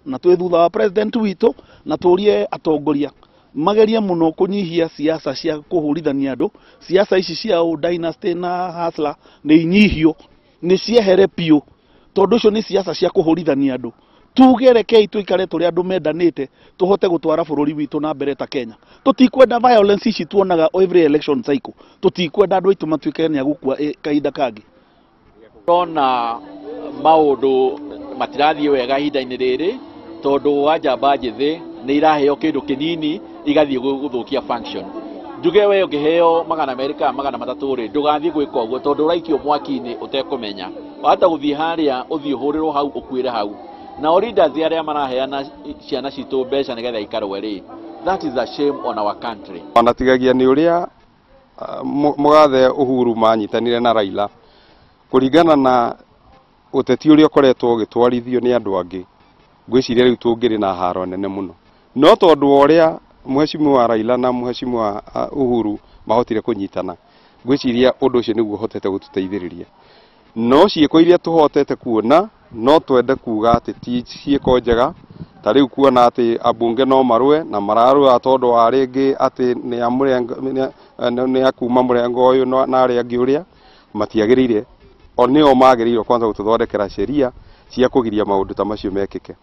Na twĩ thutha wa president witũ, na tũrie atongoria magerie mũno kũnyihia siasa cia kũhũrithania andũ. Siasa ici cia dynasty na hustler nĩ inyihio, nĩ ciehere biũ, tondũ icio nĩ siasa cia kũhũrithania andũ. Tuge rekei tuikare tũrĩ andũ mendanĩte, tũhote gũtwara bũrũri witũ na mbere ta Kenya. Tũtikwenda violence ici tuonaga every election cycle. Tũtikwenda andũ aitũ matuĩke nĩ agũkua kahinda kangĩ. Ndona maũndũ matirathiĩ wega ihinda-inĩ rĩrĩ, tondũ wa njamba njĩthĩ nĩ iraheo kĩndũ kĩnini igathiĩ gũthũkia function. Njuge we ũngĩheo 200 kana 300 rĩ, ndũgathiĩ gwĩka ũguo, tondũ ũraikio mwaki-inĩ ũtekũmenya. Wahota gũthiĩ harĩa ũthiĩ ũhũrĩrwo hau ũkuĩre hau. Nao leaders arĩa maraheana ciana citũ mbeca nĩgetha ikarũe rĩ, that is a shame on our country. Onatigagia nĩ ũrĩa mũgathe Uhuru manyitanire na Raila, kũringana na ũteti ũrĩa ũkoretwo ũgĩtwarithio nĩ andũ angĩ, ngwĩciria rĩu tũngĩrĩ na haro nene mũno. No tondũ wa ũrĩa mheshimiwa Raila na mheshimiwa Uhuru mahotire kũnyitana, ngwĩciria ũndũ ũcio nĩguo ũhotete gũtũteithĩrĩria. No ciĩko iria tũhotete kuona, no twende kuga atĩ ti ciĩko njega. Ta rĩu kuona atĩ ambunge no marũe na mararũa tondũ wa rĩngĩ atĩ nĩ a kuma mũrengo ũyũ na arĩa angĩ ũrĩa matiagĩrĩire. O nĩo magĩrĩirwo kwanza gũtũthondekera sheria cia kũgiria maũndũ ta macio mekĩke.